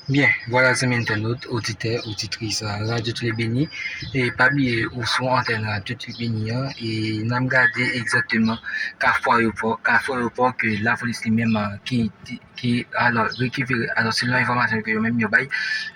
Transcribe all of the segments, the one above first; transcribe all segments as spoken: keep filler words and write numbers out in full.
Byen, vwala zanmi entènot, oditè, oditris, a, Radyo Tele Beni. E pa bliye, ou sou antèn Radyo Tele Beni an, e n ap gade egzakteman Kafou Ayewopò, Kafou Ayewopò ke lapolis li menm, a, ki, ki, alò, rekipere, alò, selon enfòmasyon ke yo menm yo bay,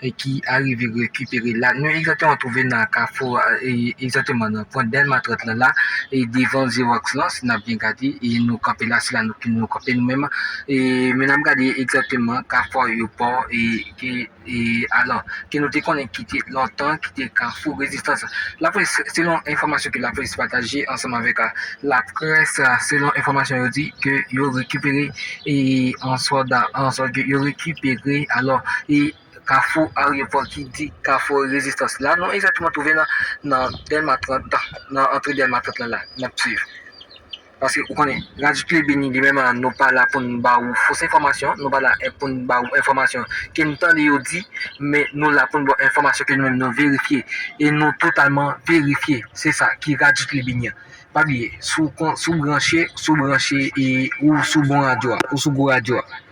e ki arive rekipere la. Nou egzakteman twouve nan Kafou, a, e egzakteman nan pwen Dèlma trant lan la, e devan Xerox lan, si n ap byen gade, e nou kanpe la, se la nou, nou kanpe nou menm, e, men n ap gade egzakteman Kafou Ayewopò, e, ke, e, alò, ke nou te konnen ki te lontan, ki te Kafou Rezistans. Lapolis, selon enfòmasyon ke lapolis pataje ansanm avèk, a, laprès, a, selon enfòmasyon yo di ke yo rekipere, e, an sòda, an sòda ke yo rekipere, alò, e, Kafou Ayewopò ki di Kafou Rezistans. La, nou egzakteman twouve nan, nan Dèlma trant, nan antre Dèlma trant lan la, n ap swiv. Paske ou konnen, Radyo Tele Beni li menm, nou pa la pou n ba ou fos enfòmasyon, nou pa la pou n ba ou enfòmasyon ke n tande yo di, men nou la pou n ba w enfòmasyon ke nou menm nou verifye. E nou totalman verifye. Se sa ki Radyo Tele Beni an. Pa bliye, si w kon-, si w branche, si w branche, e ou sou bon radyo a, ou sou gwo radyo a.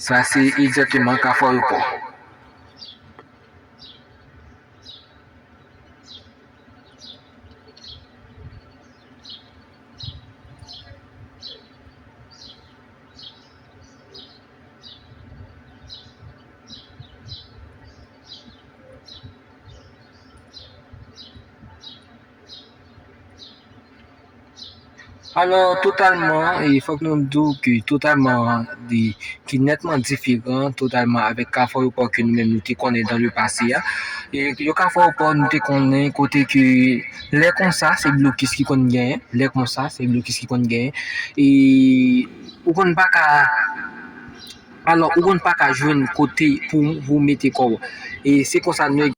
Sa se egzakteman Kafou Ayewopò. Alò, totalman, e fòk nou di w ke totalman, de, ki nètman diferan, totalman avèk Kafou Ayewopò ke nou menm nou te konnen dans le passé a. E yo Kafou Ayewopò nou te konnen kote ke lè konsa, se blokis ki konn genyen, lè konsa, se blokis ki konn genyen. E ou konn pa ka, alò, ou konn pa ka jwenn kote pou, pou mete kò w. E se konsa nou